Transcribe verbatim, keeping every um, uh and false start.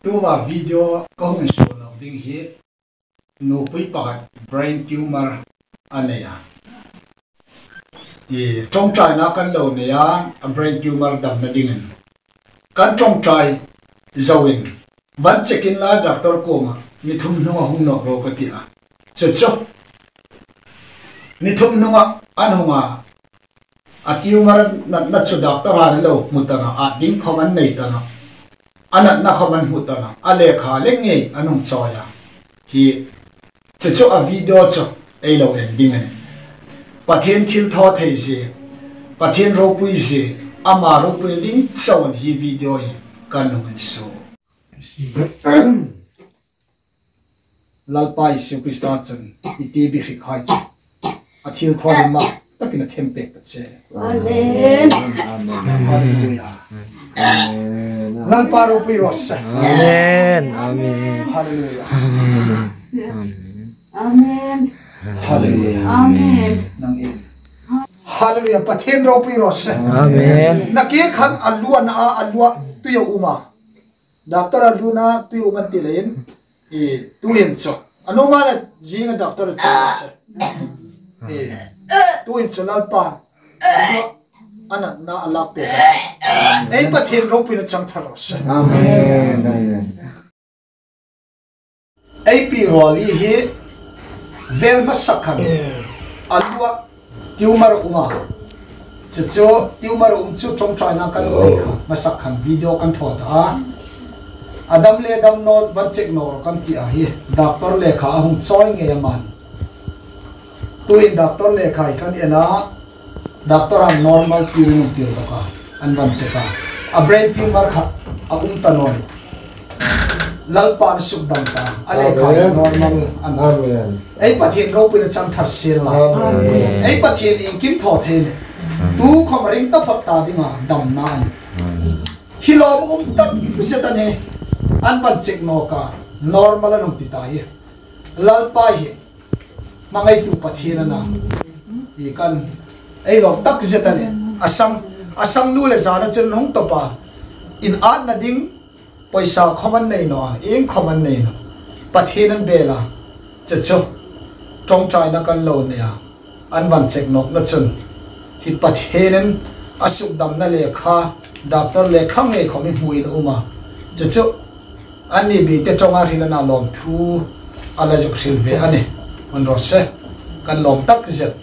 Tuta video ka hung suo lo ding hi, nupui pakhat brain tumor a nei a. I ṭawngṭaina kan lo nei a, a brain tumor damna dingin. Kan ṭawngṭai zoin, van check inla doctor kuoma, ni thum hnunga hung nawk ro ka ti a. Chu chu, ni thum hnunga an hung a, a tumor natna chu doctor han lo hmu ta naw, a ding khawm an nei ta naw. A natna khawm an hmu ta naw. A lekha le ngei an hung chawi a. Hi, chu chu a video chu ei lo en ding a nih. Pathien thilthawtheizie, Pathien ropuizie, ama ropui ding chauin hi video hi kan hung insuo. Lalpa Isu Krista chun i ti bi hrik hai chu a thilthaw lam takin a thempek ta che. Amen. Hallelujah. Amen. Lalpa ropui raw se. Amen. Amen. Hallelujah. Amen. Hallelujah. Amen. Nang in. Hallelujah. Pathien ropui raw se. Amen. Nakie khan a luana a, a lua tui a um a. Doctor a luana tui um an ti leiin. I, tuhin chu. A nuom a le zinga doctor a chang se. I, tuhin chu Lalpan a natna a lak pek. Ei Pathien ropuina chang thar raw se. Amen. Amen. Ei pi Rawli hi vel hmasa khan a lua tumor a um a. Chu chu tumor a um chu ṭawngṭaina kan nei kha, hmasa khan video kan thaw ta a. A dam le dam naw, van check naw ro kan ti a hi. Doctor lekha a hung chawi ngei a man. Tuhin doctor lekha hi kan en a, doctor an normal tiin an tir bawk a, an van check a. A brain tumor kha a um ta naw ni. Lalpan a suk dam ta, a lekha hi normal an. Amen. Ei Pathien ropuina chang thar sien la. Amen. Ei Pathien iengkim thaw thei ni. Tu khawm ring taphawt ta dinga damna a nih. Hi lawm um tak zet a nih. An van check nawk a, normal an hung ti ta hi. Lalpa hi hmangaitu Pathien a na. I kan ei lawm tak zet a nih. A sang, a sangnu le zana chun hung tawp a. Inatna ding pawisa khawm an nei naw a, ieng khawm an nei naw. Pathien an bel a. Chu chu. Ṭawngṭaina kan lo nei a. An van check nawkna chun hi Pathienin a suk damna lekha, doctor lekha ngei khawm i hmuin a um a. Chu chu, anni bite ṭawnga hril a na, lawmthu a la zuk hril ve a nih. Hmang raw se, kan lawm tak zet.